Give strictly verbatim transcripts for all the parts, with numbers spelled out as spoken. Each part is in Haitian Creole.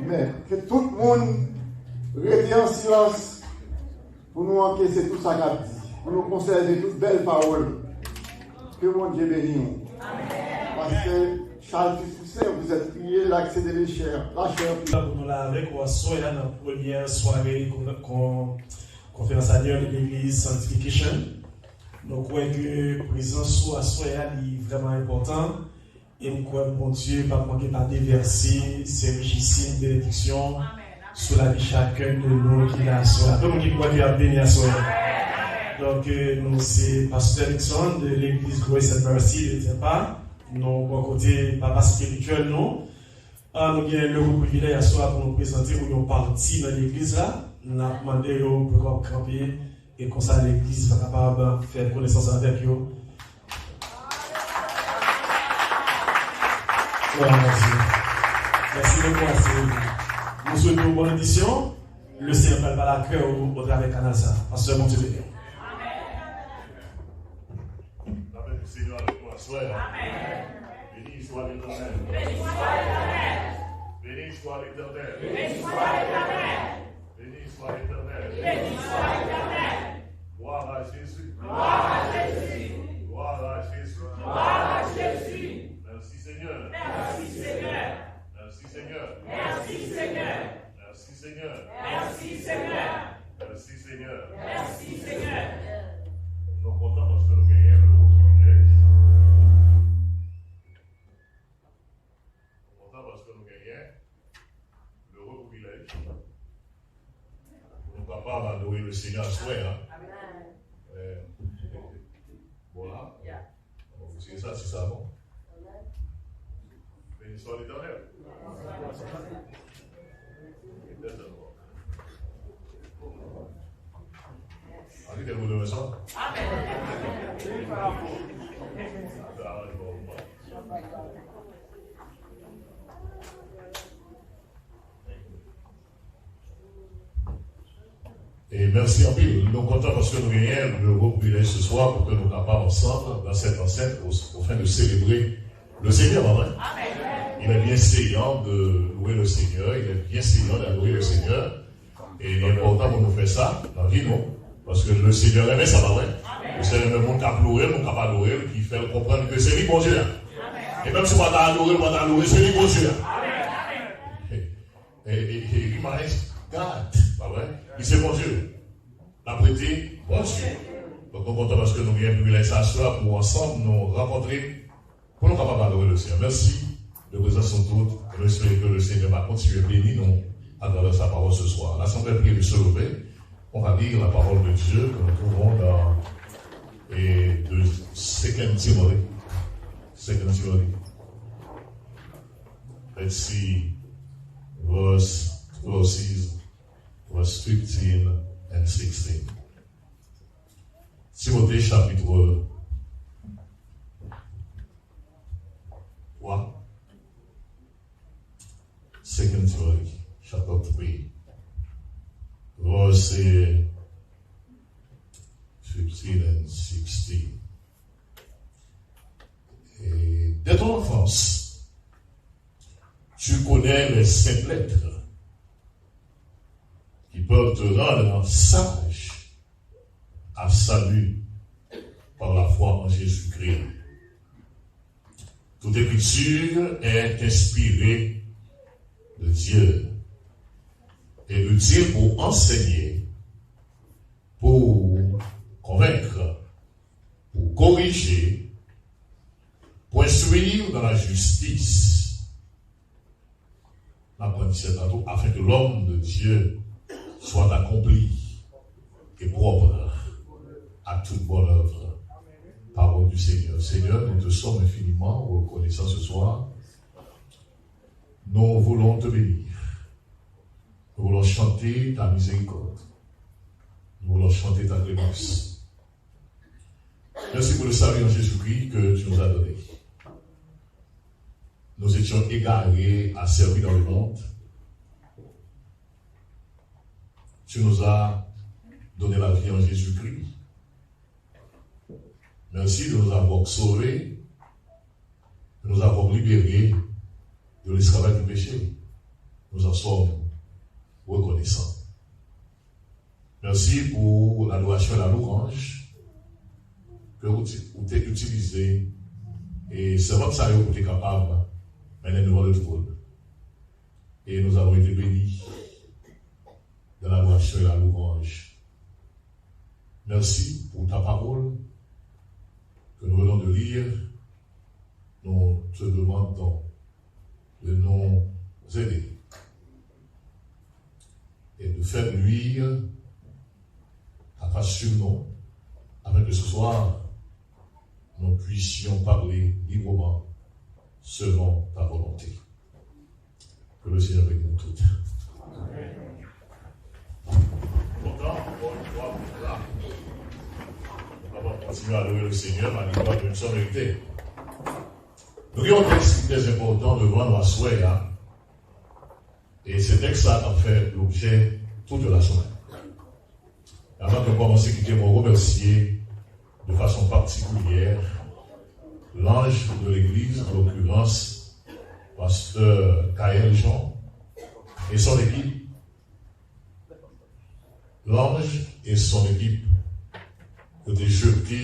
Men, ke tout moun rete an silans pou nou ankese tout sa k ap di, pou nou konsève tout bèl pawòl. Ke Bondye beni w. Paske Charles Fils Toussaint, vous êtes prié, l'accès de la chair, la chair. Pou nou la avèk ou aswè a nan premyè sware kon, kon, konferans anyèl legliz Sanctification. Nou kwè ke prezans ou aswè a li vrèman enpòtan. E m kwè Bondye p ap manke pa devèse se richi siy benediksyon sou lavi chakèn de nou ki la aswè a. Tout moun ki kwè ke y ap beni aswè a. Donk, euh, nou se Pastè Luckson de legliz Grace and Mercy de Tampa. Nou bò kote papa espirityèl nou. Ah, nou gen le privilèj aswè a pou nou prezante ou yon pati nan legliz la. N ap mande yo pou yo kanpe e konsa legliz va kapab fè konesans avèk yo. Glwa a Dye. Mèsi bokou, ase. Nou swete w bòn odisyon. Le Senyè pral pale ak kè ou atravè kanal sa. Pastè, Bondye beni w. N ap mete Senyè avèk nou aswè a. Béni soit l'Éternel. Béni soit l'Éternel. Béni soit l'Éternel. Béni soit l'Éternel. Béni soit l'Éternel. Gloire à Jésus. Gloire à Jésus. Gloire à Jésus. Gloire à Jésus. Merci Seigneur. Merci Seigneur. Merci Seigneur. Merci Seigneur. Merci Seigneur. Merci Seigneur. Merci Seigneur. Merci Seigneur. Nou kontan paske nou genyen le gwo privilèj. Nou kontan paske nou genyen le gwo privilèj pou nou kapab adore le Senyè aswè a. Amen. Euh, bon, la, yeah. Bon, se sa, se sa, bon. Béni soit l'Éternel. Ann kite l pou demen swa. Amen. E mèsi anpil. Nou kontan paske nou genyen le gwo privilèj se swa pou ke nou kapab ansanm dans cette enceinte au, au fin de célébrer le Seigneur, pa vre? Amen. Il est bien saillant de louer le Seigneur, il est bien saillant d'adorer le Seigneur. E li enpòtan pou nou fè sa nan vi nou, paske le Seigneur renmen sa, pa vre? Amen. Le Seigneur renmen moun k ap louwe l, moun k ap adore l, ki fè l konprann ke se li Bondye a. Amen. E menm si w pa ta adore l, w pa ta louwe l, se li Bondye a. Amen. E, e, e, he reminds God, pa vre? Li se Bondye. L ap rete Bondye. Donk, nou kontan paske nou gen privilèj sa aswè a pou ansanm nou rankontre, pou nou kapab adore le Seigneur. Merci de prezans nou tout. E nou espere ke le Seigneur va continuer béni nou à travers sa parole ce soir. L'assemblée est priée de se lever. On va lire la parole de Dieu que nous trouvons dans, et de Second Timothy. Second Timothy. Let's see verse, verses, verse fifteen and sixteen. Timote chapit twa. Second Timothy chapter three, verse fifteen and sixteen. Et dès ton enfance, tu connais les simples lettres qui peuvent te rendre sage à salut par la foi en Jésus-Christ. Toute écriture est inspirée de Dieu et utile pour enseigner, pour convaincre, pour corriger, pour instruire dans la justice. N ap pran disèt la tou, afin que l'homme de Dieu soit accompli et propre à toute bonne œuvre. Parole du Seigneur. Seigneur, nous te sommes infiniment reconnaissants ce soir. Nous voulons te bénir. Nous voulons chanter ta miséricorde. Nous voulons chanter ta clémence. Merci pour le salut en Jésus-Christ que tu nous as donné. Nous étions égarés, asservis dans le monde. Tu nous as donné la vie en Jésus-Christ. Merci de nous avoir sauvés, de nous avoir libérés de l'esclavage du péché. Nous en sommes reconnaissants. Merci pour l'adoration et la louange que vous, vous t'es utilisé et servante sa yo pour être capable maintenant devant le trône. Et nous avons été bénis dans l'adoration et la louange. Merci pour ta parole que nous venons de lire. Nous te demandons de nous aider et de faire luire ta face sur nous, afin que ce soir, nous puissions parler librement selon ta volonté. Que le Seigneur bénisse nous tous. Kontan, ankò yon fwa, pou la. Nou kapab kontinye adore le Seigneur, malgre nou pa menm san merite. Nou gen yon tèks ki trè enpòtan devan nou aswè a. E se tèks sa k ap fè lobjè tout la semèn. Avan ke m kòmanse, kite mwen remèsye de fason patikilyè l'ange de l'église, en l'occurrence, pastè Kaël Jean et son équipe. L'ange et son équipe, yo te jete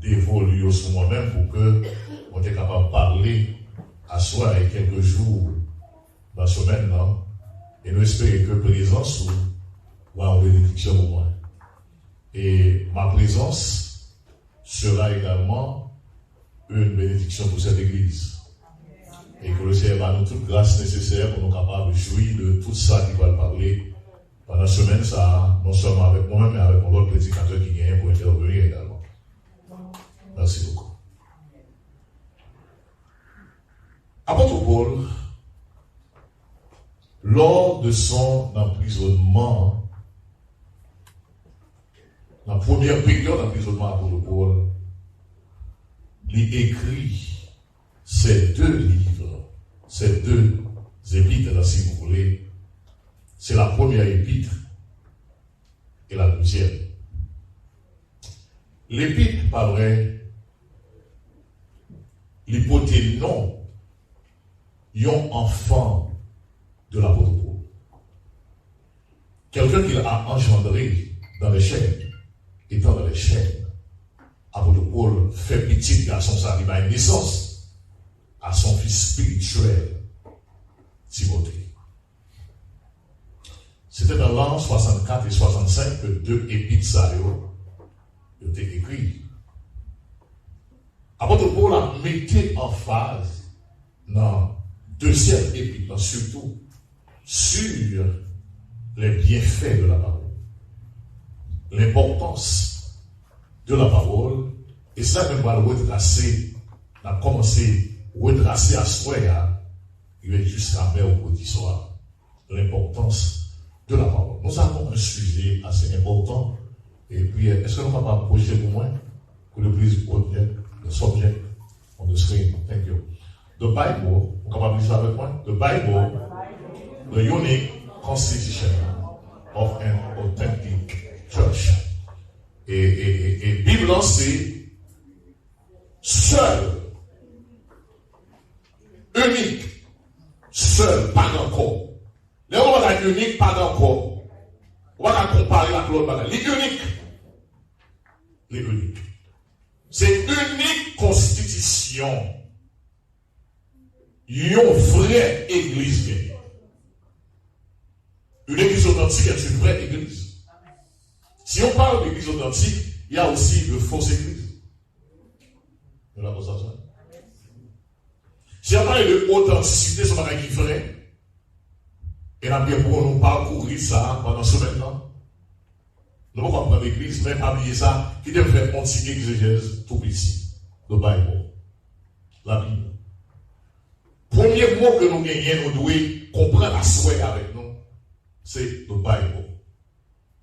devolu yo sou mwen menm pou ke mwen te kapab pale aswè a e kèlke jou nan semèn nan, e nou espere ke prezans ou va yon benediksyon pou mwen. Et ma présence sera également une bénédiction pour cette église. Et que le Seigneur ba nou tout gras nesesè pou nou kapab jwi de tout sa ki pral pale pandan semèn sa a, non sèlman avèk mwen menm, men avèk yon lòt predikatè ki genyen pou entèveni egalman. Merci beaucoup. Apot Pòl, lors de son emprisonnement, nan premyè peryòd anprizonnman apot Pòl, li ekri ces deux livres, ces deux épîtres là, si vous voulez. C'est la première épître et la deuxième. Lepit, pa vre, li pote non yon enfant de l'apôtre Paul. Quelqu'un qu'il a engendré dans les chaînes, étant dans les chaînes. Apot Pòl fè pitit gason sa, li bay nesans à son fils spirituel, Timothée. Se te nan lan swasannkat e swasannsenk ke de epit sa yo, yo te ekri. Apot Pòl ap mete anfaz nan dezyèm epit lan, sitou sur les bienfaits de la parole, l'importance de la parole, e sa ke m pral retrase, n ap kòmanse retrase aswè a, rive jiska mèkredi swa. L'importance de la parole. Nous avons un sujet assez important. Et puis, est-ce que nous sommes capables de projeter pour moi? Could you please project the subject on the screen? Thank you. The Bible, vous êtes capable de lire ça avec moi? The Bible, the unique constitution of an authentic church. Et, et, et, et Bible, c'est seul, unique, seul, pas encore. Lè yon bagay inik, pa gen ankò. Ou pa ka konpare l ak lòt bagay. Li inik. Li inik. Se inik konstitisyon yon vrè egliz genyen. Une église authentique est une vraie église. Si on parle d'église authentique, il y a aussi de fausses églises. Nou la pou sa, sa. Si y ap pale de otantisite, se yon bagay ki vrè. E n ap gen pou nou pakouri sa pandan semèn nan. Nou poko ap pran legliz, men pa bliye sa. Kite m fè yon ti egzejèz tou piti. The Bible. Labib. Premye mo ke nou genyen, nou dwe konprann aswè avèk nou, se the Bible.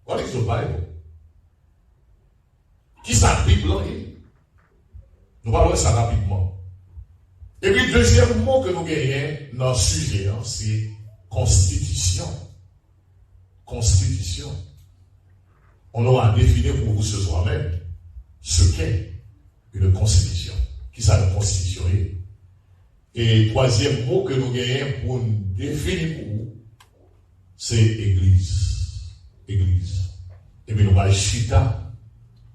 What is the Bible? Kisa Bib lan ye? Nou pral wè sa rapidman. Epi dezyèm mo ke nou genyen nan sijè an, se konstitisyon. Konstitisyon. On aura défini pour vous ce soir même ce qu'est une constitution. Kisa yon konstitisyon ye? E twazyèm mo ke nou genyen pou n defini pou ou, se egliz. Egliz. Epi nou pral chita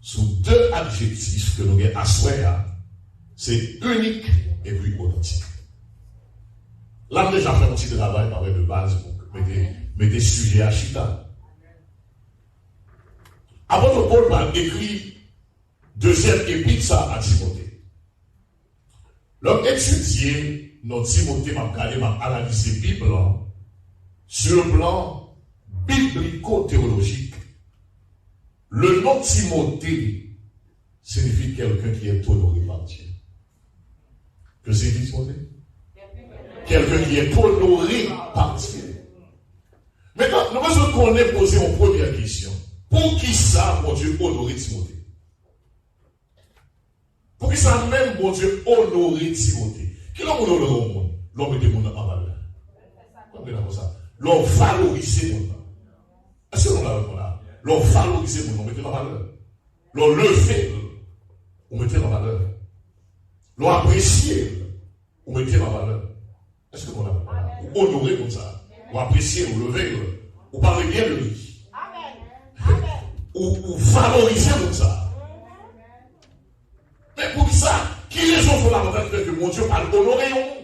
sou de adjektif ke nou gen aswè a, se inik epi otantik. La, m deja fè yon ti travay pa de baz pou mete, mete sijè a chita. Apot Pòl pral ekri dezyèm epit sa a Timote. Lè w etidye non Timote, m ap gade, m ap analize Bib lan, sur le plan biblico-théologique, le nom Timothée signifie quelqu'un qui est honoré par Dieu. Que signifie Timothée? Quelqu'un qui est honoré par Dieu. Mentnan, nou bezwen konnen poze yon premyè kesyon. Poukisa Bondye onore Timote? Poukisa menm Bondye onore Timote? Kilè moun onore yon moun? Lè w mete moun nan an valè. Konbyen nan konsa? Lè w valorize moun nan. Èske nou la avèk mwen la? Lè w valorize moun nan, w mete l an valè. Lè w leve l, ou mete l an valè. Lè w apresye l, ou mete l an valè. Èske nou la avèk mwen la? Ou onore moun sa. Ou apresye l, ou leve l. Ou pale byen de li. Ou, ou valorize moun sa. Men poukisa? Ki rezon fondamantal ki fè ke Bondye pa onore yon moun?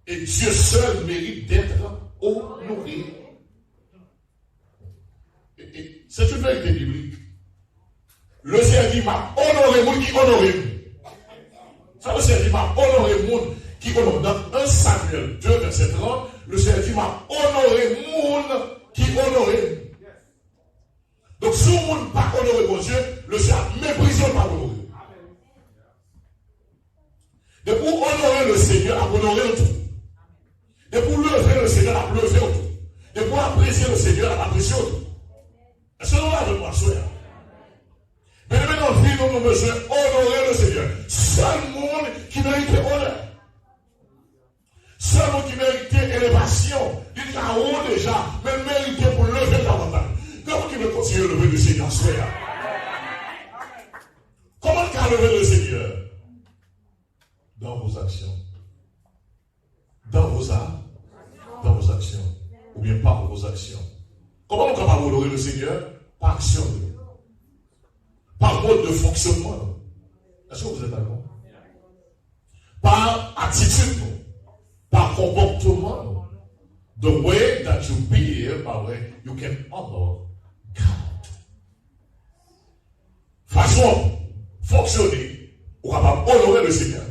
Et Dieu seul mérite d'être honoré. E, e, c'est une vérité biblique. Le Seigneur dit, m ap onore moun ki onore m. Sa le Seigneur dit, m ap onore moun ki onore m. Dans un Samuel deux, verset trente, le Seigneur dit, m ap onore moun ki onore m. Donk, si yon moun pa onore Bondye, le Seigneur ap meprize w, l pa onore w. Depi w onore le Seigneur, l ap onore w tou. Depi w leve le Seigneur, l ap leve w tou. Depi w apresye le Seigneur, l ap apresye w tou. Èske nou la avèk mwen aswè a? Byeneme, nan vi nou, nou bezwen onore le Seigneur. Sèl moun ki merite onè. Sèl moun ki merite elevasyon. Li deja wo deja, men l merite pou leve davantaj. Gen moun ki vle kontinye leve le Seigneur aswè a. Kòman n ka leve le Seigneur? Dans vos actions. Dans vos a-, dans vos actions. Oubyen par vos actions. Kòman nou kapab onore le Seigneur? Pa aksyon nou yo. Pa mòd de fonksyònman nou. Èske vous êtes d'accord? Pa atitid nou. Pa konpòtman nou. The way that you behave, pa way you can honor God. Fason w fonksyone, ou kapab onore le Seigneur.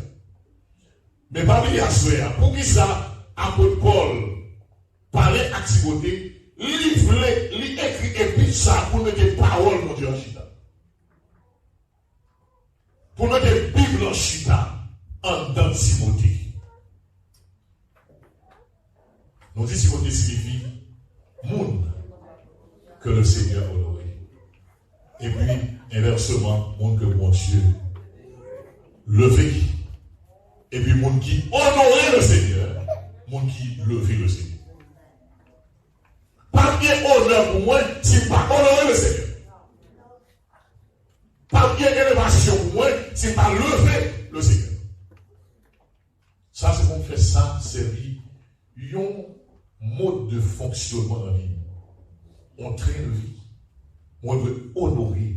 Men pa bliye aswè a, poukisa apot Pòl pale ak Timote, li vle, li ekri epit sa a pou l mete pawòl Bondye an chita. Pou l mete Bib lan chita anndan Timote. Nou di Timote siyifi moun ke le Seigneur onore. Epi, envèseman, moun ke Bondye leve. Epi, moun ki onore le Seigneur, moun ki leve le Seigneur. Pa gen onè pou mwen si m pa onore le Seigneur. Pa gen elevasyon pou mwen si m pa leve le Seigneur. Sa se pou m fè sa sèvi yon mòd de fonksyònman nan vi m. On train de vie. Mwen dwe onore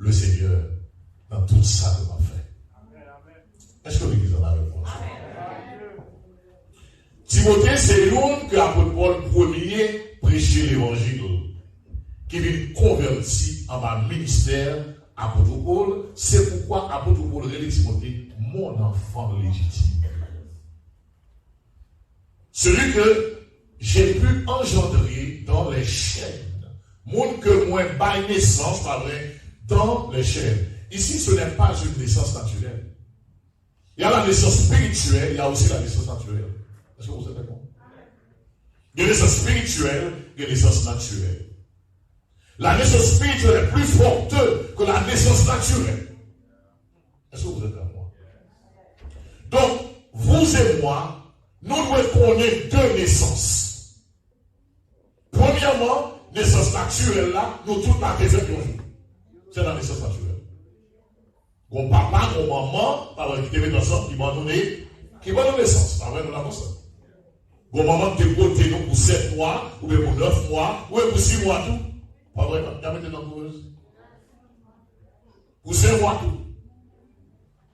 le Seigneur nan tout sa ke m ap fè. Èske legliz la avèk mwen? Timote se youn ke apot Pòl premye preche levanjil, ki vin konvèti anba ministè apot Pòl. Se poukwa apot Pòl rele Timote mon enfant légitime. Celui que j'ai pu engendrer dans les chaînes. Moun ke mwen bay nesans, pa vre, dans les chaînes. Ici, ce n'est pas une naissance naturelle. Il y a la naissance spirituelle, il y a aussi la naissance naturelle. Est-ce que vous êtes d'accord? Il y a naissance spirituelle, il y a naissance naturelle. La naissance spirituelle est plus forte que la naissance naturelle. Est-ce que vous êtes d'accord? Donc, vous et moi, nou dwe konnen de nesans. Premyèman, nesans natirèl la, nou tout la te fèt yon jou. Se la nesans natirèl. Gon papa, gon manman, pa vre, ki te met ansanm, ki ban nou ne-, Ki ban nou nesans, pa vre, nou la konsa. Bon, manman te pote nou pou sèt mwa, oubyen pou nèf mwa, oubyen pou sis mwa tou. Pa vre, y a mete nan kouvèz. Pou sèt mwa tou.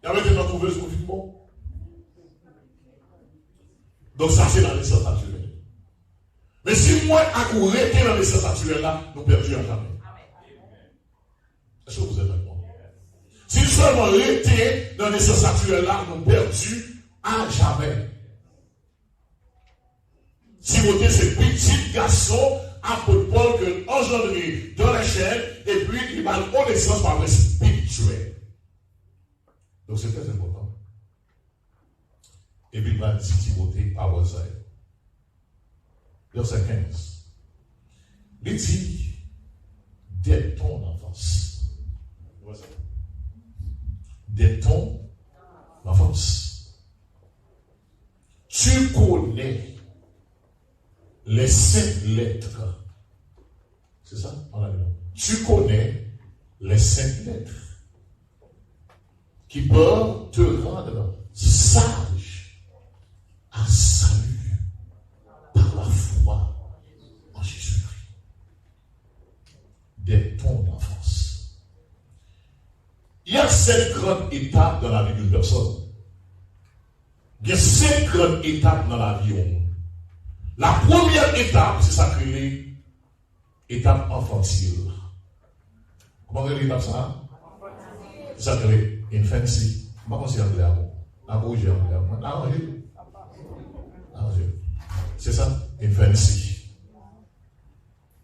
Y a mete nan kouvèz pou fin bon. Donk sa se la nesans natirèl. Men si mwen ak ou rete nan nesans natirèl la, nou pèdi a jamè. Èske vous êtes avec moi? Si nou sèlman rete nan nesans natirèl la, nou pèdi a jamè. Timote se pitit gason apot Pòl ke l anjandre dans la chair, epi li ba l yon nesans pa vre espirityèl. Donk se trè enpòtan. Epi l pral di Timote pawòl sa yo. Vèsè kenz. Li di, dès ton enfance. Dès ton enfance. Tu connais les saintes lettres. C'est ça? Voilà. Tu connais les saintes lettres qui peuvent te rendre sage à salut par la foi en Jésus-Christ. Dès ton enfance. Il y a sept grandes étapes dans la vie d'une personne. Il y a sept grandes étapes dans la vie. La première étape, c'est ça que les étap anfantil. Kòman rele etap sa a? Sa k rele infancy. M pa konn si anglè a bon. N a korije anglè a. N a ranje l. N a ranje l. Se sa, infancy.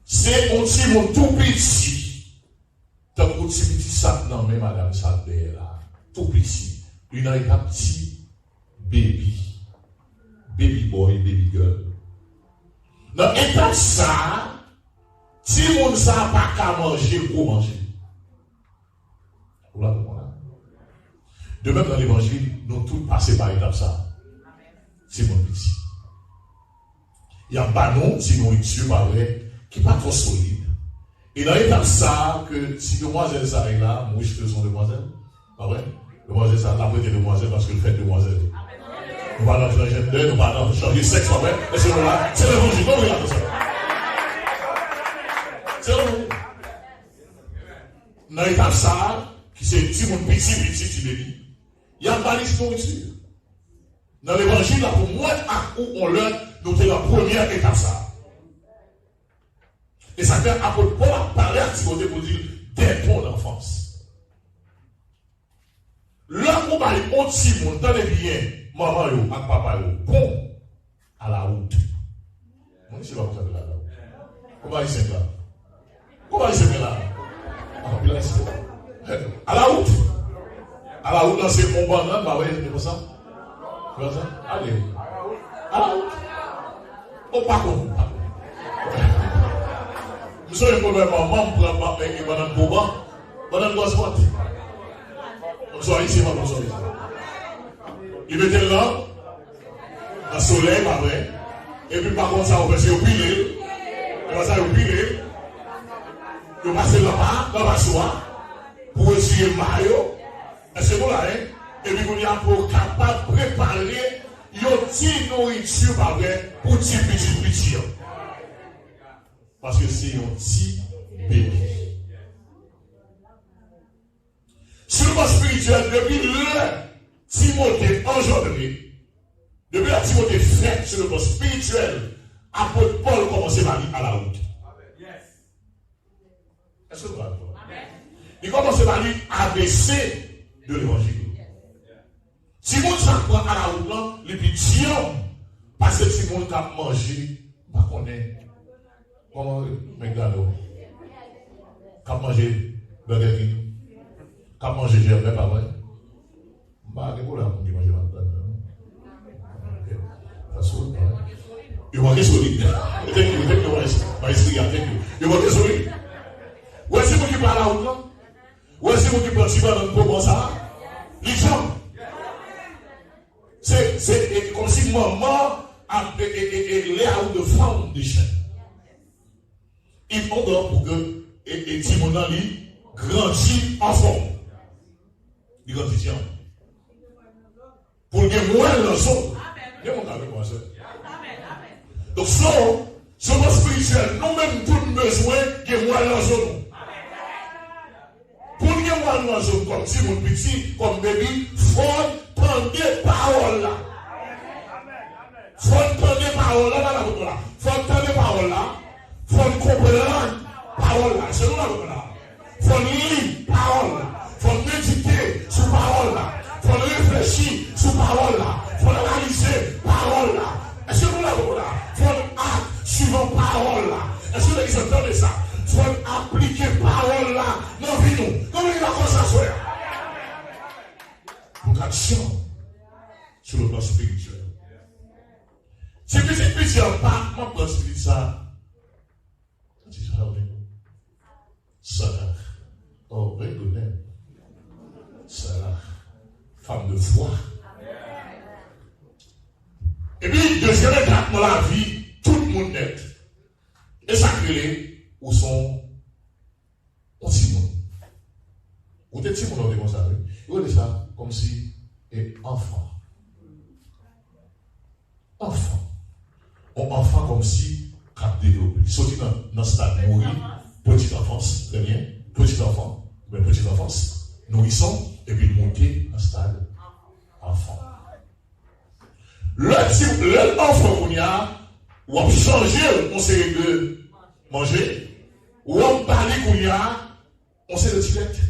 Se yon timoun tou piti. Tankou ti piti sa k nan men madanm sa k dèyè la. Tou piti. Li nan etap ti baby. Baby boy, baby girl. Nan etap sa a, timoun sa a pa ka manje gwo manje. Ou la pou mwen la? De menm nan levanjil, nou tout pase pa etap sa a. Timoun piti. Y ap ba nou ti nouriti pa vre ki pa twò solid. E nan etap sa a ke ti demwazèl sa a ye la, m wich ke l se yon demwazèl, pa vre? Demwazèl sa a, l ap rete demwazèl paske l fèt demwazèl. Nou pa nan transjèndè, nou pa nan chanje sèks, pa vre? Èske nou la? Se levanjil, non, wi, la, konsa. Se levanjil. Nan etap sa a, ki se timoun piti, piti, ti bebi, y ap ba li ti nouriti. Nan levanjil la, pou mwen ak ou, on lè, nou te nan premyè etap sa a. E sa k fè apot Pòl ap pale ak Timote pou di l, dès ton enfance. Lè ou bay yon timoun, tande byen, manman yo ak papa yo, bon, à la route. Mwen, se pa pou sa la. Kòman Ayisyen la? Kòman Ayisyen la? Ah, anpil Ayisyen. À la route. À la route, la, se yon bannann, ba wè, se konsa. Konsa. Ale. À la route. Ou pa konn, ou pa konn. M sonje premye manman m pran ma-, e, e bannann pou ban. Bannann gwaz pwat. Bonswa, isi, pa bonswa, isi. Li mete l nan, nan solèy, pa vre. Epi, pa konn sa yo fè, se yo pile l. E pa sa, yo pile l. Yo pase l nan pa, nan paswa. Pou retire ma yo. Èske nou la, en? Epi, kounye a, pou yo kapab prepare yon ti nouriti, pa vre, pou ti pitit piti an. Paske se yon ti bebi. Sou le plan spirityèl, depi lè Timote anjandre, depi lè Timote fèt sou le plan spirityèl, apot Pòl kòmanse ba li à la route. Èske nou la? Li kòmanse ba li A B C de levanjil. Timoun sa k pran à la route lan, li pi dyanm pase timoun k ap manje, m pa konnen, kòman, McDonald, k ap manje Burger King, k ap manje Gerber, pa vre? M pa gen pwoblèm ak moun ki manje McDonald, non. Ok. That's good, man. Yo manke solid. Thank you, thank you, maestro. Maestria, thank you. Yo manke solid. Ou wè timoun ki pran à la route lan? Ou wè timoun ki pran ti bannann poman sa a? Li djanm. Se, se, e, kòmsi manman ap, e, e, e, e, lay out the foundation. In order pou ke, e, e, timoun nan li grandi anfòm. Li grandi djanm. Pou l gen mwèl nan zo l. Gen moun k avè mwen, sè? Donk, so, sou plan espirityèl, nou menm tout nou bezwen gen mwèl nan zo nou. Pou n gen mwèl nan zo n kòm timoun piti, kòm bebi, fò n tande pawòl la. Fò n tande pawòl la, pa la kote la. Fò n tande pawòl la. Fò n konprann pawòl la. Se nou la kote la. Fò n li pawòl la. Fò n medite sou pawòl la. Fò n reflechi sou pawòl la. Fò n analize pawòl la. Èske nou la kote la? Fò n ak suivan pawòl la. Èske legliz an tande sa? Fò n aplike pawòl la nan vi nou. Nan vi nou konsa aswè a. Pou n aksyon sou le plan espirityèl. Ti pitit piti an pa, m ap pran ti pitit sa. Ti sa, wi. Sarah. Oh, very good name. Sarah. Femme de foi. Epi, dezyèm etap nan lavi tout moun nèt. E sa k rele, ou se yon, yon timoun. Ou te timoun, ou te konsa, wi. Yo rele sa kòmsi, e, anfan. Anfan. Yon anfan kòmsi k ap devlope. Li soti nan, nan stad nouri, petite enfance, trè byen, petite enfant, oubyen petite enfance, nourrisson, epi l monte nan stad anfan. Lè ti, lè l anfan kounye a, w ap chanje l yon seri de manje, w ap ba li kounye a, yon seri de ti lèt.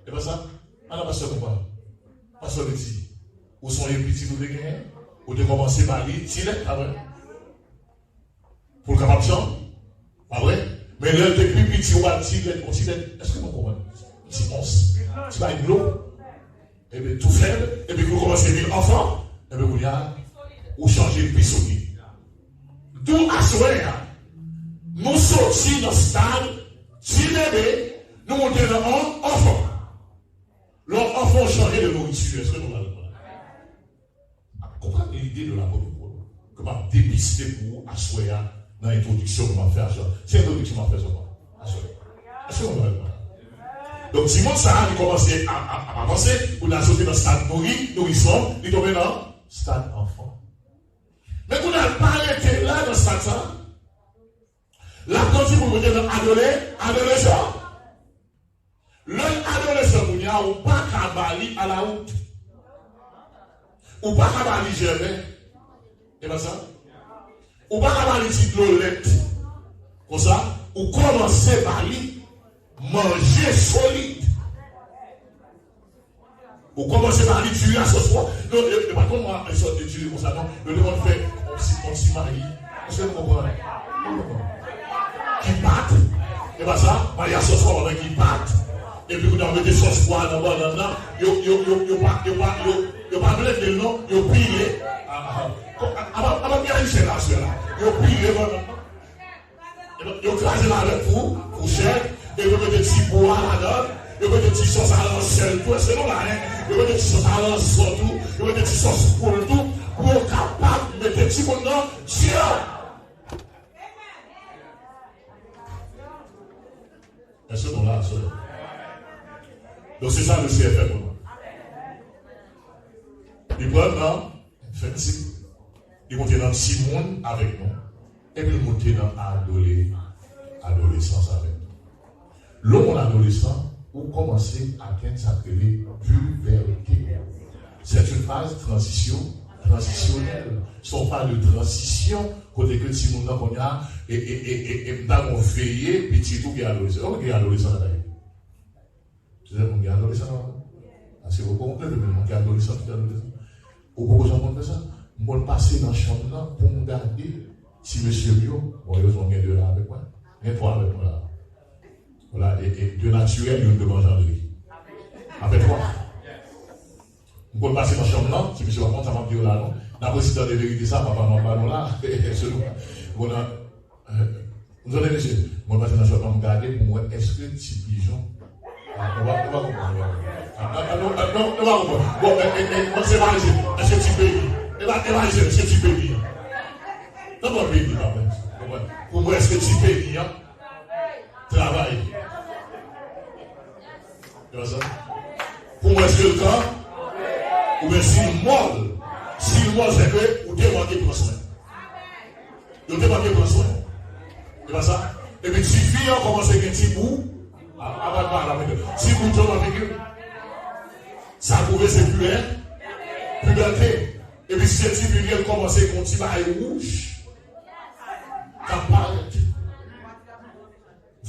E pa sa? Ala pastè konpa. Pastè Leti, ou sonje pitit ou te genyen? Ou te kòmanse ba li ti lèt, pa vre? Pou l kapab janm, pa vre? Men lè l te pi piti, ou ba l ti lèt, yon ti lèt. Èske nou konprann? Ti ons, ti bay dlo. Ebyen, tou fèb, epi pou l kòmanse vin anfan, ebyen, kounye a, ou chanje l pi solid. Dou aswè a, nou soti nan stad ti bebe, nou monte nan an-, anfan. Lè w anfan, w chanje de nouriti, èske nou la? Konprann lide de lapot de Pòl ke m ap depiste pou ou aswè a nan entwodiksyon ke m ap fè aswè a. Se entwodiksyon m ap fè sèlman aswè a. Èske nou la? Donk, timoun sa a, li kòmanse ap, ap, ap avanse, pou l al soti nan stad nouri, nourisson, li tonbe nan stad anfan. Men kounye a, l pa rete la nan stad sa a. L ap grandi pou l rete nan adole-, adolesan. Lè l adolesan kounye a, ou pa ka ba li alawout. Ou pa ka ba li jèmen. E pa sa? Ou pa ka ba li ti dlo lèt. Konsa, ou kòmanse ba li manje solid. Ou kòmanse ba li diri a sòs pwa. Non, e, e pa konn mwen, e sòt de diri konsa, non. Yo te konn fè yon ti, yon ti mayi. Èske nou konprann? Ki pat. E pa sa? Mayi a sòs pwa, men ki pat. Epi kounye a, yo mete sòs pwa nan bannann nan. Yo, yo, yo, yo pa, yo pa, yo, yo pa blende l, non. Yo pile. Ah, ah. Apa, apa, apa, byen Ayisyen la, sè la. Yo pile bannann nan. Yo kraze l avèk fou, fouchèt, epi yo mete ti bwa ladan l, yo mete ti sòs aransèl tou, èske nou la, en? Yo mete ti sòs aransò tou, yo mete ti sòs poul tou, pou yo kapab mete timoun nan djè. Èske nou la, sè? Donk, se sa Lesenyè fè pou nou. Li pran nan enfensi. Li monte nan timoun avèk nou. Epi l monte nan adole-, adolesans avèk nou. Lè w adolesan, ou kòmanse atenn sa k rele pibète. C'est une phase transition, transisyonèl. Se yon faz de tranzisyon kote ke timoun nan kounye a, e, e, e, e, e m ta gon veye pitit ou ki adolesan. Yon moun ki adolesan nan kay. Se moun ki adolesan nan. Paske ou konn leve moun ki adolesan, ki adolesan. Ou poko janm konn fè sa. M konn pase nan chanm nan pou m gade ti mesye m yo. Bon, erezman m gen de la avèk mwen. Gen twa avèk mwen la. Vwala, e, e de natirèl, youn de manje Andri. Apre twa. M konn pase nan chanm nan, ti mesye pa konn sa m ap di yo la non. N ap resi tande verite sa, papa m ap ba nou la. Se nou. Bon, nan, m tande mesye, mwen pase nan chanm nan, m gade pou m wè èske ti pijon. Ah, nou pa, nou pa konprann, nou pa konprann. Ah, ah, ah, nou, ah, nou, nou pa konprann. Bon, e, e, e, mwen se pa mesye, èske ti peyi? E pa, e pa mesye, èske ti peyi an? Nan bon peyi, pa mwen. Konprann? Pou mwen, èske ti peyi an travay? Pou mwen, èske l ka? Oubyen si l mòl, si l mòl, se ke ou te manke pran swen. Yo te manke pran swen. Se pa sa? Epi tifi an kòmanse gen ti bou. A, a, a, a, a, ti bouton nan figi l. Sa pwouve se pibè, pibète. Epi si se tifi li ye, l kòmanse gen yon ti bagay wouj k ap parèt.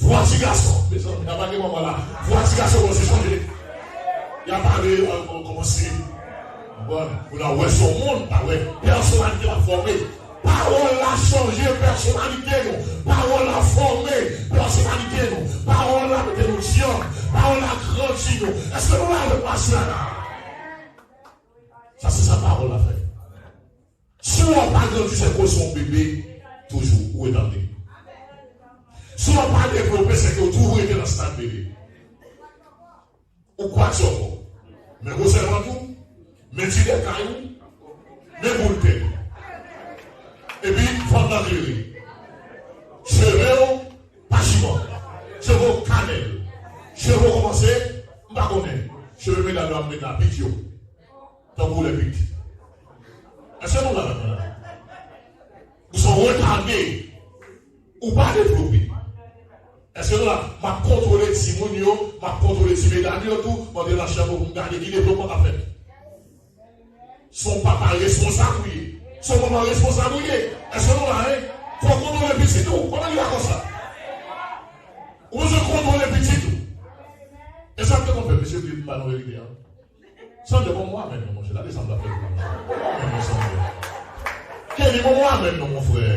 Vwa ti gason, mezanmi, a pa gen manman la. Vwa ti gason kòmanse chanje. Y a pale, euh, kòmanse. Bon, ou nan wè se yon moun, pa wè. Pèsonalite la fòme. Pawòl la chanje pèsonalite nou. Pawòl la fòme pèsonalite nou. Pawòl la mete nou dyanm. Pawòl la grandi nou. Èske nou la avèk mwen aswè la? Sa se sa pawòl la fè. Si w pa grandi, se koz se yon bebe, toujou, ou ret an bebe. Si w pa devlope, se ke w toujou rete nan stad bebe. Ou kwak sou kò w. Men gwosè vant ou, men ti dèkay ou, men boul tèt ou. Epi, vant lan klere. Cheve w, pachiman. Cheve w, kanèl. Cheve w kòmanse, m pa konnen. Cheve medam yo ap met la, pit yo. Tankou lè pit. Èske nou la avèk mwen la? Ou se yon retade. Ou pa devlope. Èske nou la? M ap kontwole timoun yo, m ap kontwole ti medam yo tou, m antre nan chanm pou m gade ki devlopman k ap fèt. Se yon papa responsab ou ye. Se yon manman responsab ou ye. Èske nou la, en? Fò w kontwole pitit ou. Kòman li la konsa? Ou bezwen kontwole pitit ou. E sa m te konn fè, mesye, m di m ba nou verite a. Sandè, bon, mwen amèn non, monchè. Gade sa m t ap fè pou mwen. Bon, mwen amèn non, Sandè. Kenny, bon, mwen amèn non, mon frè.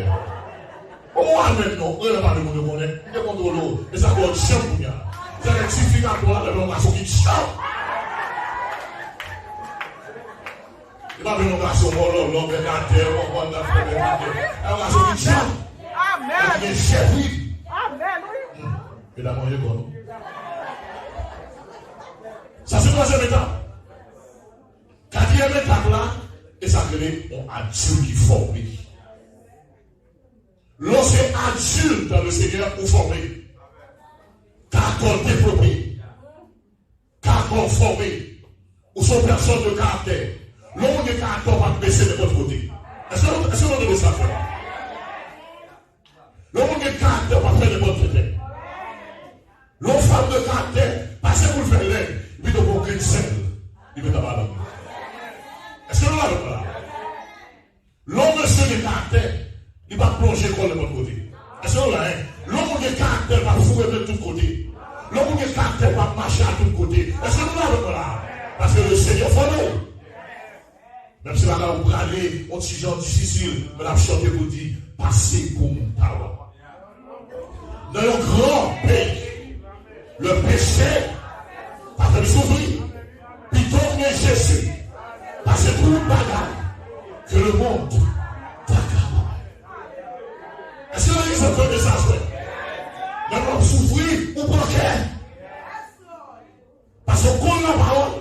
Bon, mwen amèn non. Ou renmen pale moun yo konnen. M te kontwole w. E sa ba w djanm kounye a. Sa gen ti fi nan twa, lè yon gason ki djanm. E pa vin yon gason mòlòlò, bèk atè, w konprann, nan fè bèk atè. E yon gason ki djanm. Amèn. Ki gen chèf, wi. Amèn, wi. Hmm. Medam, manje kò nou. Sa se twazyèm etap. Katriyèm etap la, e sa k rele yon adilt ki fòme. Lè w se adilt dans le Seigneur, ou fòme. Karaktè w devlope. Karaktè w fòme. Ou se yon pèsòn de karaktè. Lè w gen karaktè, w p ap bese nenpòt kote. Èske, èske nou tande sa frè? Lè yon moun gen karaktè, w pa fè nenpòt tenten. Lè yon fanm de karaktè, pase pou l fè lèd, li pito pran yon grenn sèl, li met anba lang li. Èske nou la avèk mwen la? Lè yon mesye gen karaktè, li p ap plonje kò l nenpòt kote. Èske nou la, en? Lè yon moun gen karaktè, l p ap foure men l tout kote. Lè yon moun gen karaktè, l p ap mache a tout kote. Èske nou la avèk mwen la? Paske le Senyè fòme w. Menm si bagay ou prale yon ti jan difisil, men n ap chante pou di, pase pou m, pawòl. Nan yon gran peyi, le péché pa fè m soufri. Pito m gen Jezi, pase tout bagay ke le monde ta ka ba m. Èske legliz ap tande sa, frè? Lè w ap soufri, ou pran kè. Paske w konn lapawòl.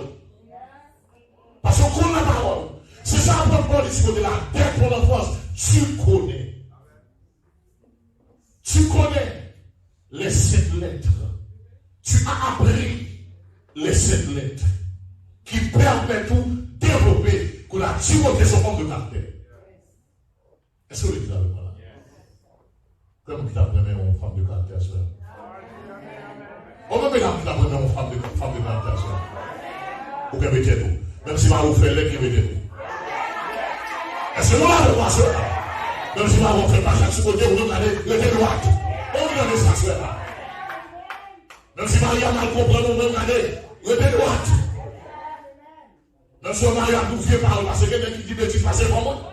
Paske w konn lapawòl. Se sa apot Pòl di kote la, dès ton enfance, tu connais. Tu connais les sept lettres. Tu as appris les sept lettres qui permettent ou développer, que la Timothée se homme de caractère. Èske w legliz avèk mwen la? Kòman ki t ap renmen yon fanm de karaktè, sè? Kòman medam ki t ap renmen yon fanm de, fanm de karaktè, sè? Ou kenbe tèt ou. Menm si mari w fè lèd, kenbe tèt ou. Èske nou la avèk mwen, sè? Menm si mari w fè pachak sou kote, ou menm gade, rete dwat. Ou tande sa, sè? Menm si mari a mal konprann ou, menm gade, rete dwat. Menm si w marye ak yon vye pawòl, paske gen nèg ki di betiz pase fanm mwen.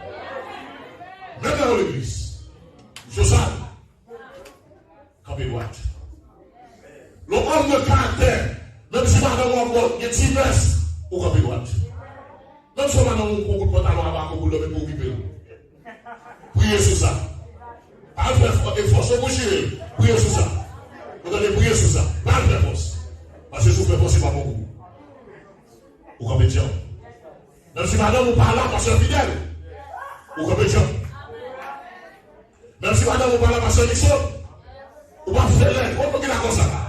Menm nan yon legliz. Misye sal. Kanpe dwat. Lè w òm de karaktè, menm si madanm ou ap ba w gen ti mès, ou kanpe dwat. Menm si w madanm ou pran kout pantalon aba kou pou l dòmi pou okipe l. Priye sou sa. Pa al fè fò-, efò, se pou jire. Priye sou sa. Ou tande, priye sou sa. Pa al fè fòs. Paske si w fè fòs, se pa bon pou ou. Ou kanpe djanm. Menm si madanm ou pa la, pastè Fidèl, ou kanpe djanm. Menm si madanm ou pa la, pastè Nixon, ou p ap fè lèd. Ou ki dakò sa la?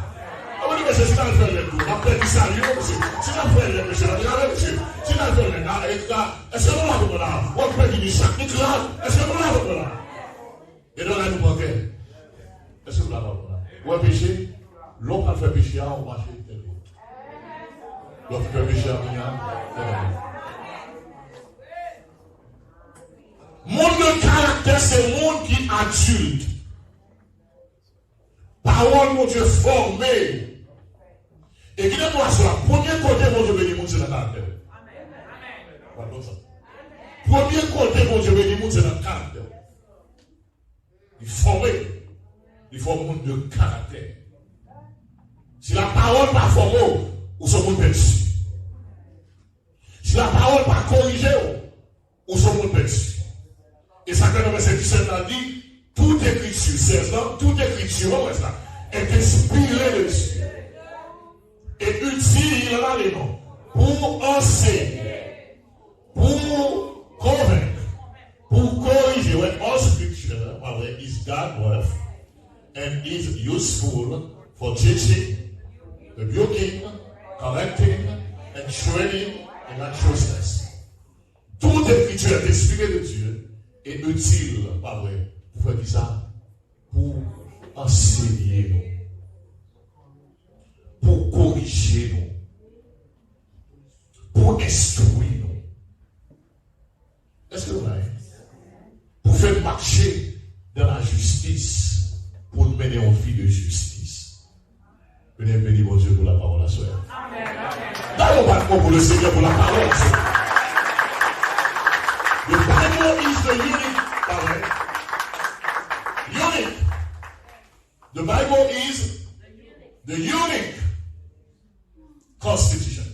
An mwen di, mesye, si n al fè lèd tou, n ap pèdi sali nou, mesye. Si n ap fè lèd, mesye, n ap grave, mesye. Si Èske nou la avèk mwen la? W ap fè vini chak nèg la. Èske nou la avèk mwen la? E nan la nou pran kè. Èske nou la avèk mwen la? Ou wè peche? Lè w pral fè peche a, ou mache tèt ou. Lè w fin fè peche a, kounye a, tèt ou. Moun de karaktè se moun ki adilt. Pawòl Bondye fòme yo. E kite nou aswè a, premye kote Bondye beni moun se nan karaktè w. Pardon sa. Premye kote Bondye beni moun se nan karaktè w. Li fòme. Li fòme moun de karaktè. Si lapawòl pa fòme w, ou se moun pèdi. Si lapawòl pa korije w, ou se moun pèdi. E sa ke nan vèsè disèt la di, tout écriture, sèz lan, tout écriture, wè sa, est inspirée de Dieu. Et utile, ale non, pour enseigner, pour convaincre, pour corriger, wè, all scripture, wè, is God breathed and is useful for teaching, rebuking, correcting, and training in righteousness. Tout écriture est inspirée de Dieu et utile, pa vre, pou fè ki sa? Pou ansenye nou, pou korije nou, pou enstwi nou. Èske nou la? Pou fè n mache dans la justice, pou n mennen yon vi de jistis. Beni, beni Bondye pou lapawòl aswè a. Done yon bat pou le Seigneur pour la parole. The Bible is the unique, pa vre? Unique. The Bible is the unique constitution.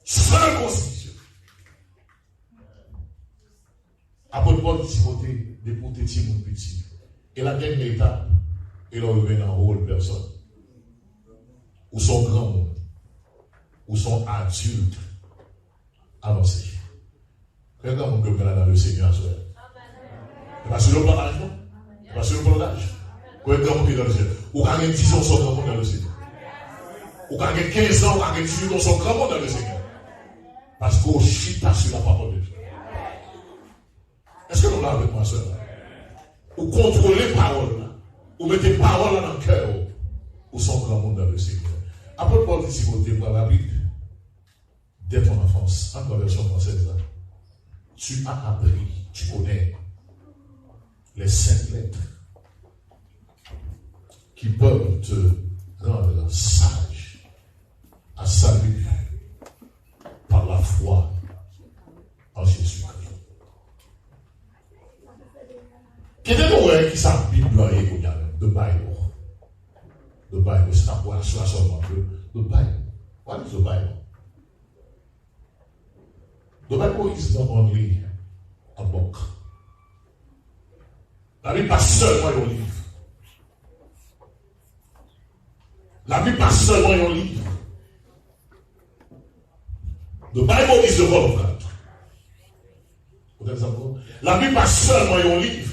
Sèl konstitisyon. Apot Pòl di Timote, depi w te timoun piti. E la dènyè etap, e lè w rive nan wòl pèsòn. Ou se yon granmoun. Ou se yon adilt avanse. Kòman granmoun ke w gen la dans le Seigneur aswè a? Se pa selon plan laj non. Se pa selon plan laj. Kòman granmoun ke dans le Seigneur? Ou ka gen diz an, ou se yon granmoun dans le Seigneur. Ou ka gen kenz an, ou ka gen dizuit an, ou se yon granmoun dans le Seigneur. Paske w chita sou la parole de Dieu. Èske nou la avèk mwen aswè a? Ou kontwole pawòl la. Ou mete pawòl la nan kè w. Ou se yon granmoun dans le Seigneur. Apot Pòl di Timote, pran rapid. Dès ton enfance, an nan vèsyon fransèz la. Tu as appris, tu connais les saintes lettres qui peuvent te rendre sage à salut par la foi en Jésus-Christ. Kite nou wè ki sa Bib lan ye kounye a menm. The Bible. The Bible, se pa pou aswè a sèlman ke the Bible. What is the Bible? The Bible is not only a book. Labib pa sèlman yon liv. Labib pa sèlman yon liv. The Bible is the word of God. Ou tande sa m di w? Labib pa sèlman yon liv.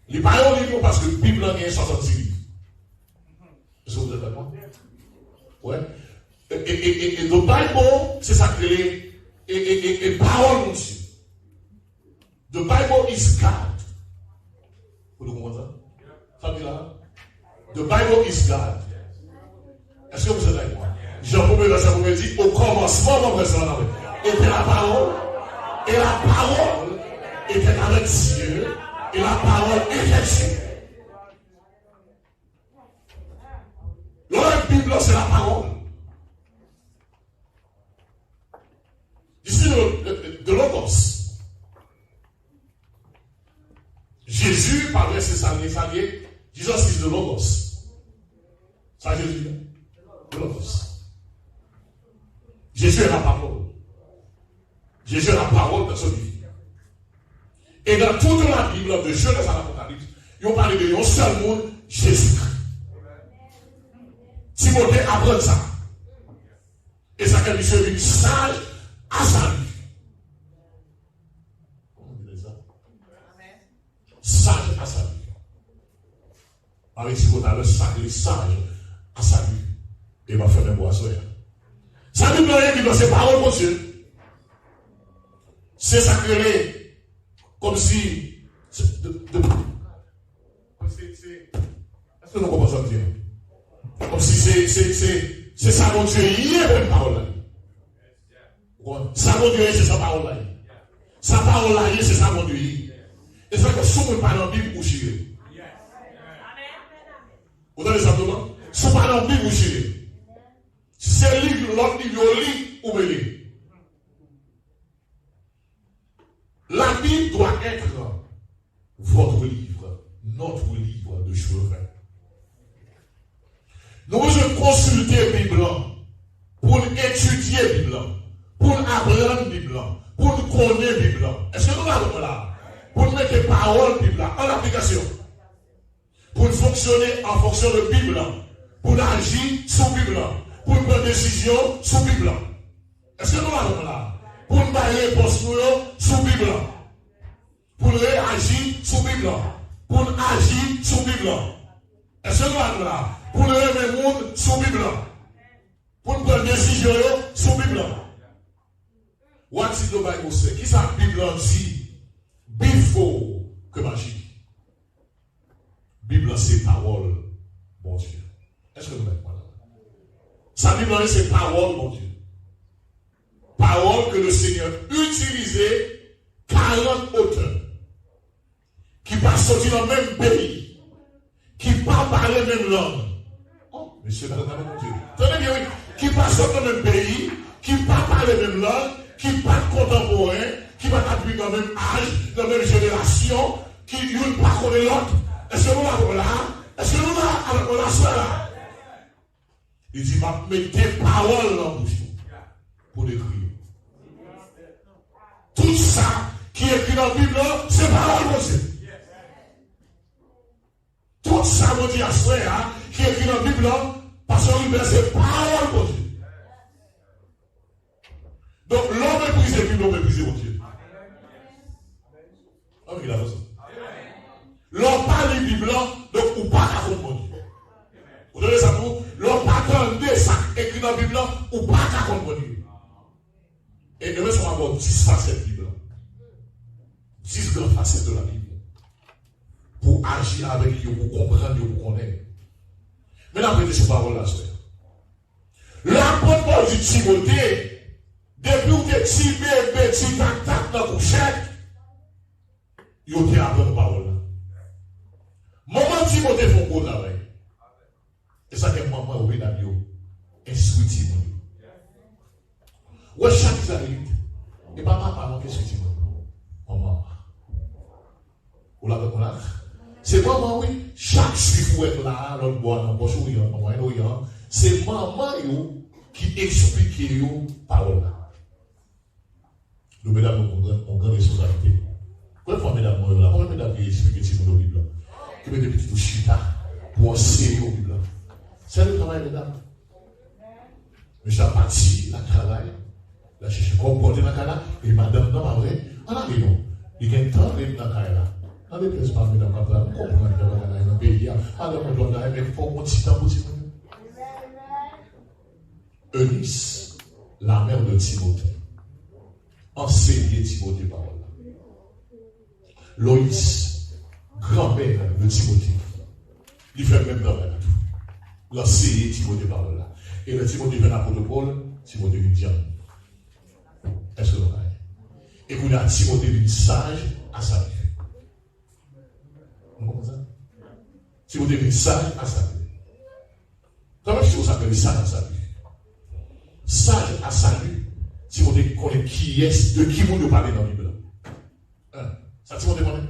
Li pa yon liv non, paske Bib lan gen swasannsis liv. Èske w tande sa? Wè. E, e, e, e, e the Bible, se sa k rele e, e, e, e pawòl Bondye. The Bible is God. Ou te konprann sa? Sa m di la? The Bible is God. Èske w se avèk mwen? Jan premye vèsè premye di, au commencement, mwen vèsè la nan men. Était la parole, et la parole était avec Dieu, et la parole était Dieu. Lè w lè Bib lan, se lapawòl. This is the, the, the Logos. Jezi, pa vre, se sa l ye, sa l ye. Jesus is the Logos. Sa Jezi ye? The Logos. Jezi est la parole. Jezi est la parole personnifiée. E nan tout la Bib, de Genèse à l'Apocalypse, yo pale de yon sèl moun, Jezikri. Timote aprann sa. E sa fè misye vin saj a sa vi. Kòman di sa? Saj a sa vi. Mari di kote a lè sa k li saj a sa li. E m ap fèmen pou aswè a. Sa Bib lan ye, Bib lan se pawòl Bondye. Se sa k rele kòmsi se, de, de, se, se, èske nou konprann sa m di an? Kòmsi se, se, se, se sa Bondye ye, menm pawòl la. Ou konprann? Sa Bondye ye, se sa pawòl la ye. Sa pawòl la ye, se sa Bondye ye. E sa ke si yon moun pa nan Bib, ou chire. Ou tande sa m di w lan? Si w pa nan Bib, ou chire. Si se liv, lòt liv yo li, ou mele. La Bible doit être votre livre, notre livre de chevet. Nou bezwen konsilte Bib lan, pou n etidye Bib lan, pou n aprann Bib lan, pou n konnen Bib lan. Èske nou la avè mwen la? Pou n mete pawòl Bib la an aplikasyon. Pou n fonksyone an fonksyon de Bib lan, pou n aji sou Bib lan, pou n pran desizyon sou Bib lan. Èske nou la avè mwen la? Pou n bay repons nou yo sou Bib lan, pou n reyaji sou Bib lan, pou n aji sou Bib lan. Èske nou la avè mwen la? Pou n renmen moun sou Bib lan, pou n pran desizyon yo sou Bib lan. What is the Bible say? Kisa Bib lan di? Bib fo ke maji. Bib lan se pawòl Bondye. Èske nou mèt mwen la? Sa Bib lan ye, se pawòl Bondye. Pawòl ke le Seigneur itilize karant otè ki pa soti nan menm peyi, ki pa pale menm lang. Oh, mesye, gade, gade Bondye. Tande byen, wi. Ki pa sot nan menm peyi, ki pa pale menm lang, ki pa t kontanporen, ki pa t ap viv nan menm aj, nan menm jenerasyon, ki youn pa konnen lòt. Èske nou la avè mwen la? Èske nou la avè mwen la, sè la? Li di, "M ap mete pawòl nan bouch ou pou w ekri yo." Tout sa ki ekri nan Bib lan, se pawòl Bondye. Tout sa Bondye aswè a, ki ekri nan Bib lan, pastè Wilbert, se pawòl Bondye. Donk, lè w meprize Bib lan, w meprize Bondye. Ann ki la konsa. Lè w pa li Bib lan, donk ou pa ka konn Bondye. Ou tande sa tou? Lè w pa tande sa k ekri nan Bib lan, ou pa ka konn Bondye. E demen swa m ap ba w dis fasèt Bib lan. Dis gran fasèt de la Bible. Pou w aji avèk yo, pou w konprann yo, pou w konnen. Men n ap rete sou pawòl la, sè. Lè apot Pòl di Timote, depi w te ti bebe, ti taktak nan kouchèt, yo te aprann ou pawòl la. Manman Timote fè yon gwo travay. E sa fè manman yo, medam yo, enstwi timoun yo. Wè chak Izrayelit, e pa papa non ki enstwi timoun yo. Manman. Ou la avèk mwen la? Se manman, wi. Chak Jwif ou wè k la a, lòt bò a, nan pwòch Oryan, nan Mwayen Oryan, se manman yo ki eksplike yo pawòl la. Nou, medam, nou, nou gen yon gran, yon gran responsablite. Konbyen fwa medam mwen yo la? Konbyen medam ki eksplike timoun yo Bib la? Ki mete pitit ou chita pou anseye yo Bib la? Se le travay medam. Mesye a pati, l al travay, l al chèche kòb pou pote nan kay la, e madanm nan pa vle ann ale non. Li gen tan ret nan kay la. Nan detrès pa medam k ap travay, m konprann jan bagay la ye nan peyi a. Madanm mwen dwòl la, men fò w gon ti tan pou timoun yo. Eunice, la mère de Timothée, anseye Timote pawòl la. Lois, granmè de Timote, li fè menm travay la tou. L anseye Timote pawòl la. E lè Timote jwenn apot Pòl, Timote vin djanm. Èske nou la? E kounye a, Timote vin saj a sa li. Nou konprann sa? Timote vin saj a sa li. Sa vle di sa, sa vle di saj a sa li. Saj a sa li, Timote konnen kiyès, de ki moun yo pale nan Bib la. Hein? Sa Timote konnen?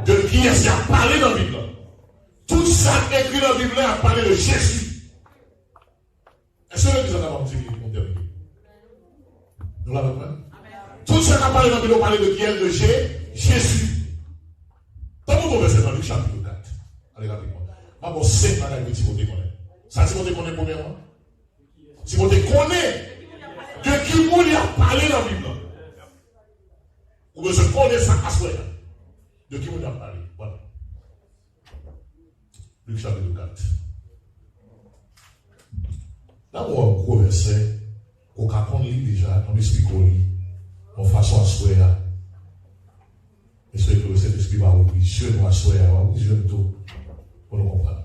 De kiyès y ap pale nan Bib la. Tout sa k ekri nan Bib la, y ap pale de Jezi. Èske legliz la kapab di li pou n tèmine? Nou la avèk mwen? Tout sa k ap pale nan Bib yo pale de kiyès? De Je-, Jezi. Tankou nou vèsè nan Lik chapit kat. Ale rapidman. M ap ba w senk bagay ke Timote konnen. Sa Timote konnen premyèman? Timote konnen de ki moun y ap pale nan Bib la. Ou bezwen konnen sa aswè a. De ki moun y ap pale? Vwala. Lik chapit kat. N ap wè yon gwo vèsè, ou ka konn li deja, an m esplike w li. Yon fason aswè a. Espere ke Sentespri va ouvri zye nou aswè a, va ouvri zye nou tou pou nou konprann.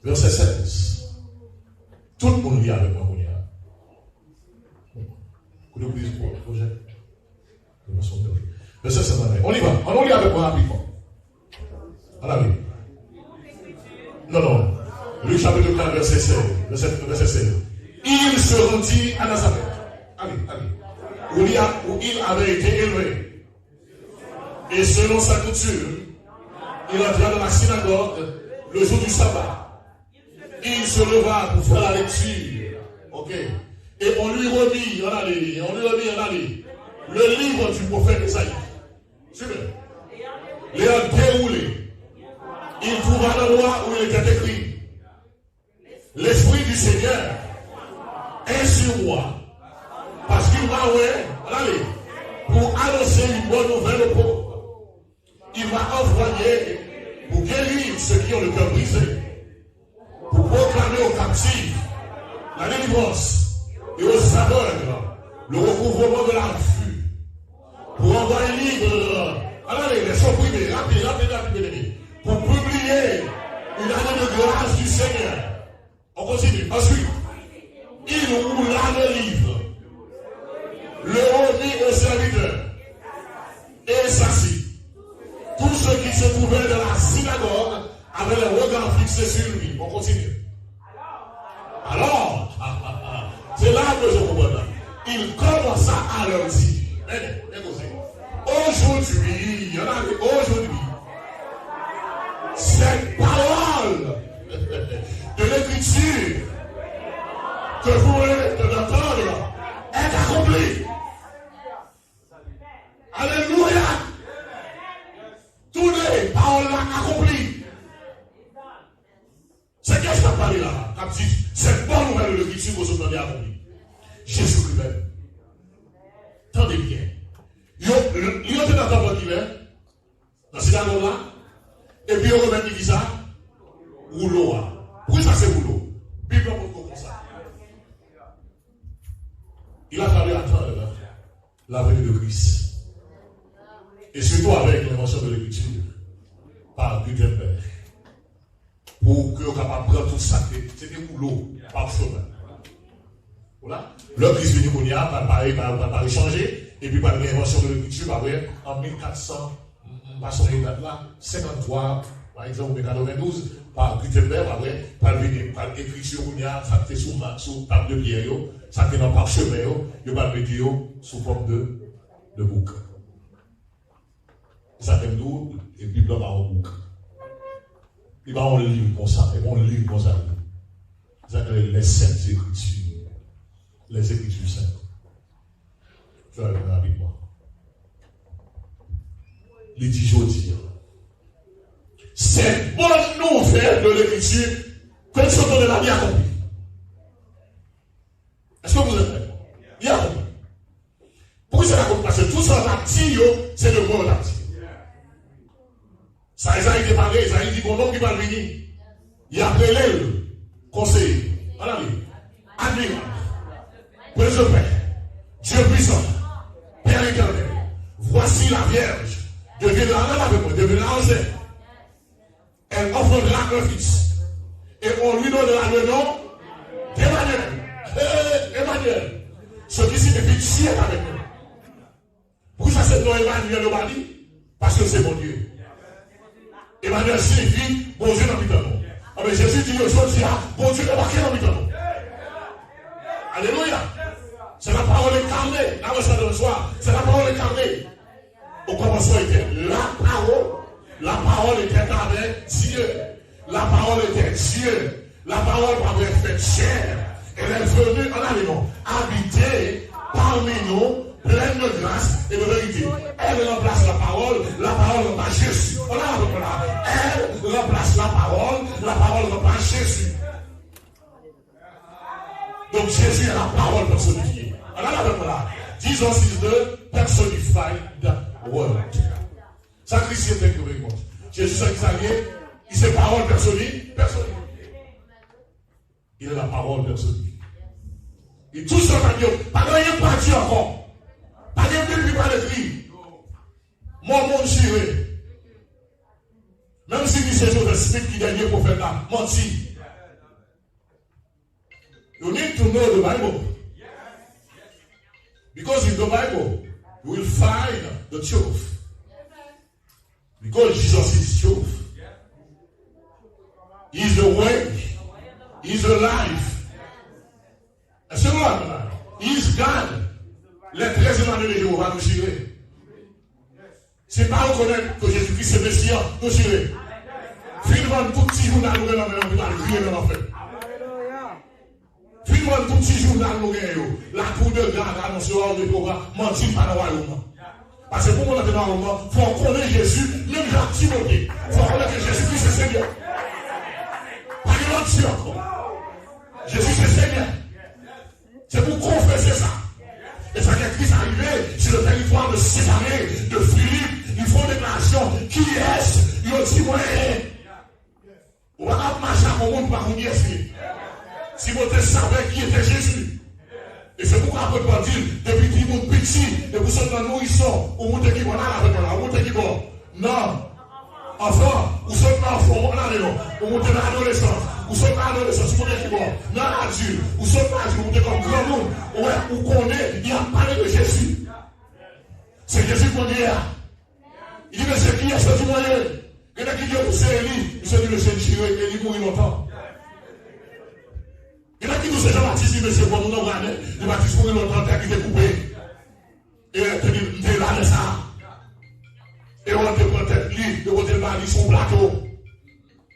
Vèsè sèz. Tout moun li avèk mwen kounye a. Kote w li pou pwojè? Vèsè sèz. On y va. Ann nou li avèk mwen rapidman. Ann ale. Non, non. Luc chapitre quatre, verset seize. Verset, verset seize. Il se rendit à Nazareth. Allez, allez. Où il a, où il avait été élevé. Et selon sa coutume, il entra dans la synagogue le jour du sabbat. Il se leva pour faire la lecture. Ok. Et on lui remit, ann ale, on lui remit, ann ale, le livre du prophète Esaïe. Suivez. L'ayant déroulé, il trouva l'endroit où il était écrit: L'Esprit du Seigneur est sur moi, parce qu'il m'a oint, ann ale, pour annoncer une bonne nouvelle aux pauvres. Il m'a envoyé pour guérir ceux qui ont le cœur brisé, pour proclamer aux captifs la délivrance et aux aveugles le recouvrement de la vue, pour envoyer libre, ann ale, les opprimés, rapide, rapide, rapide, bien-aimé, pour publier une année de grâce du Seigneur. On continue. Ensuite, il roula le livre, le remit au serviteur, et s'assit. Tous ceux qui se trouvaient dans la synagogue avaient les regards fixés sur lui. On continue. Alors, c'est là que je comprends. Il commença à leur dire, men, men koze. Aujourd'hui, ann ale, aujourd'hui, cette parole de l'Écriture que vous venez d'entendre est accomplie. Alelouya! Today, pawòl la akonpli. Se kiyès k ap pale la, k ap di, cette bonne nouvelle de l'Écriture ke w sot tande akonpli? Jezikri menm. Tande byen. Yo, yo te nan tanp lan kilè? Nan sinagòg la? Epi yo remèt li kisa? Woulo a. Poukisa se woulo? Bib la potko konsa. Il a fallu attendre la venue de Christ. Et surtout avec l'invention de l'écriture par Gutenberg. Pou ke yo kapab pran tout sa ki te, se te woulo, parchemen. Voilà. Lè Kris vini kounye a, pral pare, pral, pral pare chanje, epi pral gen envansyon de lekriti, pa vre, an mil kat san, m pa sonje dat la, senkanntwa, pa egzanp, oubyen katrevendouz, pa Gutenberg, pa vre, pral vini, pral ekriti yo kounye a, sa k te sou ma-, sou tab de pyè yo, sa k te nan parchemen yo, yo pral mete yo sou fòm de, de bouk. Se sa fè m di w, e Bib la pa yon bouk. Li pa yon liv konsa, e pa yon liv konsa li ye. Se sa k rele les Saintes Écritures. Les Écritures saintes. Fè l rapidman. Li di jodi a, cette bonne nouvelle de l'écriture que nous entendons la vie accomplie. Est-ce que vous êtes prêts? Li akonpli. Poukisa l akonpli? Paske tout sa yo t ap di yo, se de mwen yo t ap di. Sa Ezayi te pale, Ezayi di gon nonm ki pral vini. Y ap rele l Konseye. Ann ale. Admirab. Prince de paix. Dieu puissant. Père éternel. Voici la vierge deviendra, ann ale avèk mwen, deviendra enceinte. Elle enfantera un fils. Et on lui donnera le nom d'Emmanuel. Hey, Emmanuel. Ce qui signifie Dieu est avec nous. Poukisa se non Emmanuel yo ba li? Paske se Bondye. Emmanuel siyifi Bondye nan mitan nou. Anben, Jezi di yo jodi a, Bondye debake nan mitan nou. Alelouya. C'est la parole incarnée. N a wè sa demen swa. C'est la parole incarnée. Au commencement était la parole. La parole était avec Dieu. La parole était Dieu. La parole pa vre fèt chè. Elle est venue, ann ale non, habiter parmi nous, pleine de grâce et de vérité. Elle remplace la parole, la parole remplace Jésus. Ann ale avèk mwen la. Elle remplace la parole, la parole remplace Jésus. Donc Jésus est la parole personnifiée. Ann ale avèk mwen la. Jesus is the personified word. Sa Kris ye, thank you very much. Jezi sa ki sa l ye? Li se pawòl pèsoni-, pèsonifiye. Il est la parole personnifiée. E tout sa w t ap di yo, pa gen anyen k pa di ankò. Pa gen Bib ki pale de li. Mòmon chire. Menm si li se Joseph Smith ki dènye pwofèt la, manti. You need to know the Bible. Because in the Bible, you will find the truth. Because Jesus is truth. He is the way. He is the life. Èske nou la? He is God. Lè trèz Emanèl de Jewova nou chire. Se pa rekonèt ke Jezikri se Mesi a, nou chire. Fin vann tout ti jounal ou gen nan men w, pou al griyen nan lanfè. Fin vann tout ti jounal nou gen yo. La Tour de Garde anonse w de Jewova, manti, l pa nan wayòm nan. Paske pou moun antre nan wayòm nan, fò w konnen Jezi, menm jan ak Timote. Fò w konnen ke Jezikri se Senyè. Pa gen lòt Dye ankò. Jezi se Senyè. Se pou konfese sa. E sa ke Kris arive sur le territoire de Césarée, de Philippe, li fè yon deklarasyon, kiyès yo di mwen ye? Ou pa ka ap mache ak yon moun ou pa konn kiyès li ye. Timote savait qui était Jésus. E se poukwa apot Pòl di, depi timoun piti, depi w sot nan nourison, ou moute ki bò, n al avèk mwen la, ou moute ki bò. Nan anfan, ou sot nan anfan, ou ann ale non. Ou moute nan adolesans, ou sot nan adolesans, ou moute ki bò. Nan adilt, ou sot nan adilt, ou moute kòm granmoun. Ou wè, ou konnen, y ap pale de Jezi. Se Jezi kounye a. Li di, mesye, kiyès yo di mwen ye? Gen nèg ki di yo se Eli. Misye di, mesye, chire, Eli mouri lontan. Gen nèg ki di se Jan Batis, di, mesye, bon, moun nan brannen, Jan Batis mouri lontan, tèt li te koupe. E te di, m te la lè sa a. E yo te pran tèt li, yo pote l ba li sou yon plato.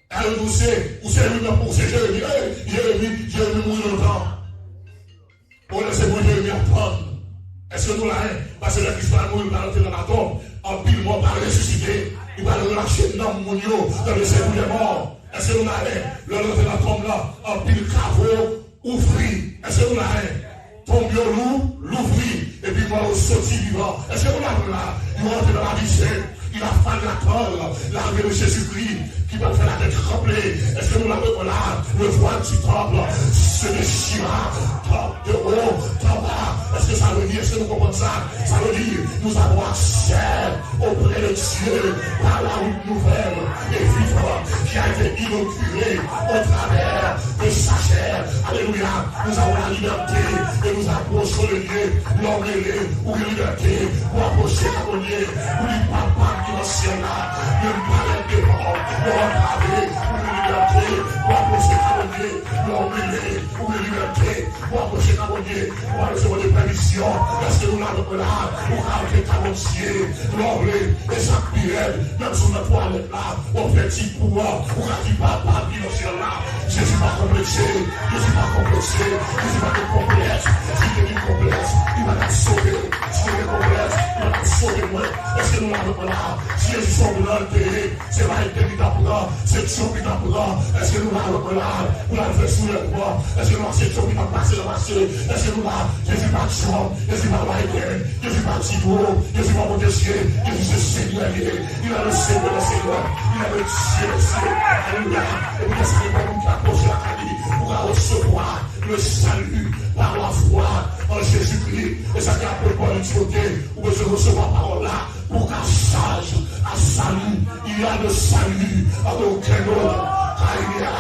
E yo di, ou se, ou se Eli, non, ou se Jeremi. Ey, Jeremi, Jeremi mouri lontan. Bon, lè se pou Jeremi ap tann. Èske nou la, en? Paske lè Kris pral mouri, li pral antre nan latonb, anpil mò pral resisite. Li pral relache nanm moun yo dans le séjour des morts. Èske nou la, en? Lè l antre nan tonm lan, anpil kavo ouvri. Èske nou la, en? Tonm yo lou, louvri. Epi mò yo soti vivan. Èske nou la, nou la? Yo antre nan lavi sent. Il a fallu attendre l'arrivée de Jésus-Christ qui va faire la tête trembler. Èske nou la, nou la? Le voile du temple se déchira. Temple de haut, temple bas. Èske sa vle di, èske nou konprann sa? Sa vle di, nous avons accès auprès de Dieu par la route nouvelle et vivante qui a été inaugurée au travers de sa chair. Alléluia. Nous avons la liberté de nous approcher de Dieu. Lè w rele, ou gen libète pou apwoche ka Bondye. Ou li, Papa ki nan syèl la, menm palè devan w, lè w antrave, ou gen libète pou apwoche ka Bondye. Lè w rele, ou gen libète pou apwoche ka Bondye. Ou pa bezwen mande pèmisyon. Èske nou la, nou la? Ou ka antre ka Bondye. Lè w vle, e sa k pi rèd, menm si w nan twalèt la, w ap fè ti kou an, ou ka di, Papa ki nan syèl la. Jezi pa konplekse, Jezi pa konplekse, Jezi pa gen konplèks. Si te gen konplèks, li pa t ap sove. Si te gen konplèks, li pa t ap sove mwen. Èske nou la avèk mwen la? Si Jezi se yon blan l te ye, se Biden li t ap pran, se Trump li t ap pran. Èske nou la avèk mwen la? Pou l al fè soulèvman. Èske nou la? Se Trump li t ap pase nan mache. Èske nou la? Jezi pa Trump, Jezi pa Biden. Jezi pa Trudeau, Jezi pa Montesquieu, Jezi se Senyè li ye. Il est le Seigneur des seigneurs, il est le Dieu des cieux. Alelouya. E poutèt sa, nenpòt moun ki apwoche lakay li, ou ka resevwa le salut par la foi en Jésus-Christ. E sa ki apot Pòl di kote, ou bezwen resevwa pawòl la pou w ka saj a sali. Il y a le salut en aucun autre, car il n'y a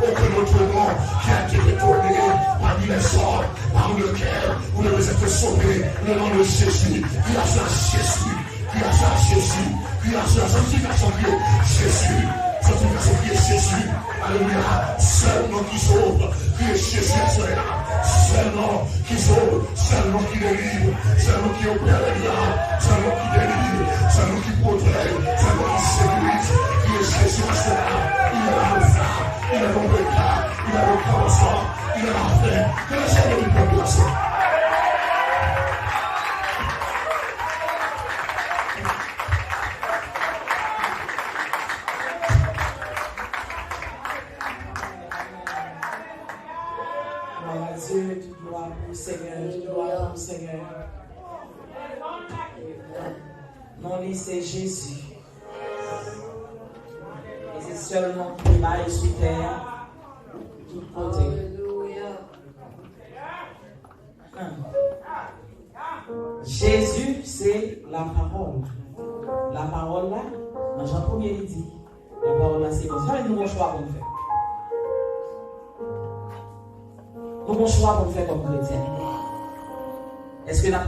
aucun autre nom qui a été donné parmi les hommes par lequel vous devez être sauvés, le nom de Jésus. Grâce à Jésus, grâce à Jésus, grâce à sanctification de Jésus, sanctification de Jésus. Alléluia. Seul nom qui sauve, Christ Jésus est là. Seul nom qui sauve, seul nom qui délivre, seul nom qui opère les miracles, seul nom qui délivre, seul nom qui protège, seul nom qui sécurise, Christ Jésus est là. Il est l'alpha, il est l'oméga, il est le commencement, il est la fin. Que le Seigneur nous protège. Glwa a Dye, tout glwa pou Senyè, tout glwa pou Senyè. Non li se Jezi. E se sèl non ki te bay sou tè a, tout kote. Hum. Jezi Se lapawòl. Lapawòl la, nan Jan premye li di, lapawòl la se bon. Sa vle di nou gon chwa pou n fè. Nou gon chwa pou n fè kòm kretyen. Èske n ap